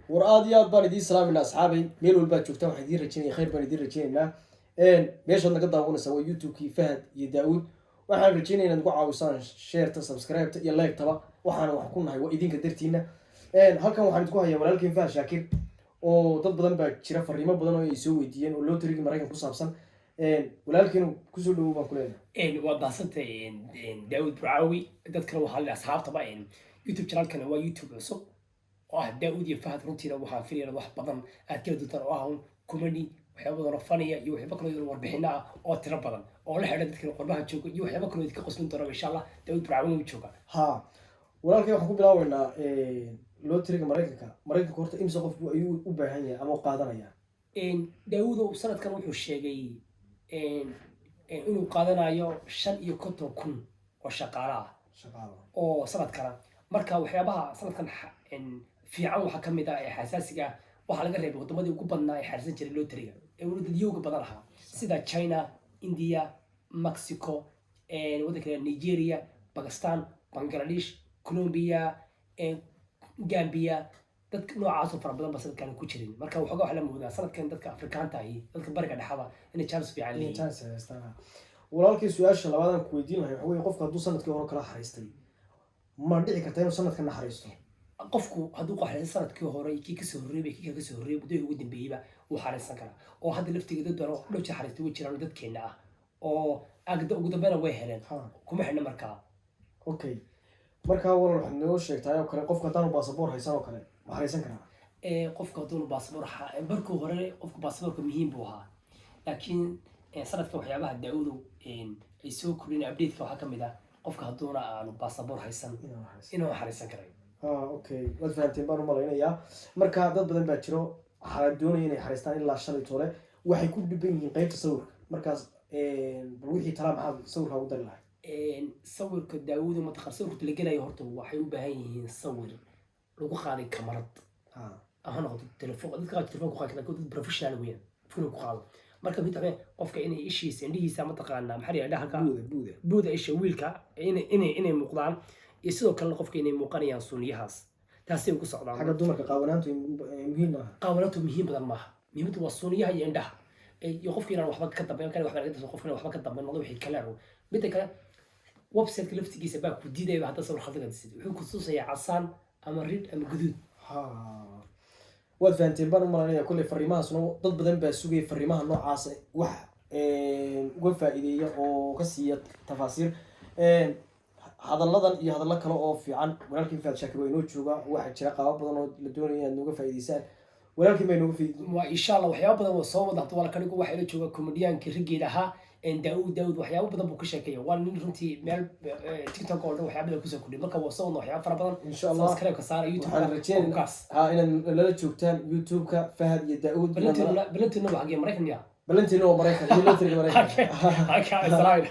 War aad iyo aad baan idiin salaamayna, asxaabay. Meel walbaad joogtaan waxaan idiin rajaynaya khayr baan idiin rajaynaynaa. Meeshaad naga daawanaysaa waa YouTube-kii Fahad iyo Daawud. Waxaan rajaynaya inaad nagu caawisaan share-ta, subscribe-ta iyo like-taba. Waxaana wax ku nahay waa idinka dartiina. Halkan waxaan idinku hayaa walaalkeen Fahad Shaakir, oo dad badan baa jira, fariimo badan oo ay soo weydiiyeen oo lottery-gii Maraykan ku saabsan. Walaalkeenu, kusoo dhawow baan ku leenahay. Waad mahadsantahay, Daawud Burcaawi. Dadkana waxaa le asxaabtaba, YouTube channel-kana waa YouTube cusub oo ah Daawud iyo Fahad. Runtiina waxaan filaya wax badan aad kala doontaan oo ah un comedy, waxyaaba badan oo funny-a iyo waxyaaba kaloo warbixino ah oo tiro badan oo la xidha dadkan qurbaha jooga iyo waxyaaba kaloo idinka qoslin doona, insha Allah. Daawud Burcaawi wuu jooga. Ha, walaalkay, waxaan ku bilaabeynaa lottery-ga Maraykanka. Maraykanka horta imse qof buu ayuu u baahan yahay ama u qaadanaya? Daawudow, sanadkan wuxuu sheegay inuu qaadanayo 55,000 oo shaqaale ah. Shaqaalo. Oo sanadkana. Marka waxyaabaha sanadkan fiican waxaa ka mid ah ee xasaasiga ah, waxaa laga reebay wadamadii ugu badnaa ee xarisan jiray lottery-ga ee weli dadyowga badan ahaa, sida China, India, Mexico, waddanka Nigeria, Pakistan, Bangladesh, Colombia, Gambia. Dadka noocaasoo fara badan ba sanadkan ku jirin. Marka waxoogaa waxaa la moodaa sanadkan dadka Afrikaanta ahi, dadka Bariga Dhexaba, inay chance fiican inay leeyihiin. Chance haystaan. Walaalkay, su-aasha labaadaan ku weydiin lahay waxa weye, qofka hadduu sanadkii hore kala xariistay, ma dhici karta inuu sanadkan naxariisto? Qofku hadduu qaxaysan sanadkii hore, kii kasoo horreeyba, kii kasoo horreeyay, muddooyinka ugu dambeeyeyba, wuu xariisan karaa. Oo hadda laftiga dad badan oo dhow jeer xariistay way jiraan oo dadkeena ah, oo agda ugu dambeyna way heleen. Kuma xidhna markaa. Okay, markaa walaal, waxaad noo sheegtaay oo kale, qofka haddaanu baasaboor haysan oo kale, ma xariisan karaa? Qofka hadduunu baasaboor, markuu hore qofka baasaboorka muhiim buu ahaa, laakiin sanadkan waxyaabaha, Daawudow, ay soo kordhin update-ka waxaa ka mid ah qofka hadduuna aanu baasaboor haysan Inaan xariisan. inuu xariisan karayo. Ha, okay, waad fahanteen baan u malaynayaa. Marka dad badan baa jiro waxaa doonaya inay xariistaan ilaa shalay tole, waxay ku dhiban yihiin qeybta sawirka. Markaas bal wixii talaa maxaad sawirkaa ugu dari lahay? Sawirka, Daawudo, mataqaan sawirka la gelayo horta waxay u baahan yihiin sawir lagu qaaday kamarad, ha noqoto telefoon. Dadka qaar telefoon ku qaadi kara, dad professional weeyaan, phone ku qaado. Marka mid waxa qofka inay ishiisa, indhihiisa, mataqaanaa, maxaa la yidhahdaa halka? Buuda, buuda. Buuda isha wiilka inay muuqdaan, iyo sidoo kalena qofka inay muuqanayaan suuniyahaas. Taasay ugu socdaan. Xagga dumarka qaawanaantu muhiim maaha? Qaawanaantu muhiim badan maaha. Muhiimaddu waa suuniyaha iyo indhaha iyo qofka inaan waxba ka dambeyn kan, waxba laga dambeyn, qofka inaan waxba ka dambeyn noqdo wixii kale. Midda kale, website-ka laftigiisa baa ku diidaya hadda sawir khaldan gadisid. Wuxuu ku tusayaa casaan ama red ama guduud. Ha, waad fahanteen baan u malaynaya. Kolley fariimahaasna dad badan baa sugaya, fariimaha noocaas wax uga faa'iideeya oo ka siiya tafaasiir. Hadalladan iyo hadallo kale oo fiican, walaalkiin Fahad Shaakir waa inoo jooga. Waxaa jira qaabo badan oo la doonaya inaad nooga faa'iideysaan. Walaalkiin baa inooga faa'iide. Waa insha Allah, waxyaabo badan waa soo wada. Hadda waa la kanigu waxaa ila jooga comedian-kii raggeeda ahaa, Daawud. Daawud waxyaabo badan buu ka sheekeeya. Waa nin runtii meel TikTok oo dhan waxyaabo badan kusoo kordhiy. Marka waa soo wadna waxyaabo fara badan. Insha Allah. Subscribe ka saara Waxaan YouTube-ka. rajeynayna kaas. Ha, inaad nala joogtaan YouTube-ka Fahad iyo Daawud. Balantiina waa xagee? Maraykan miya? Balantiina waa Maraykan iyo lottery-ga Maraykanka. Halkaa islaamina.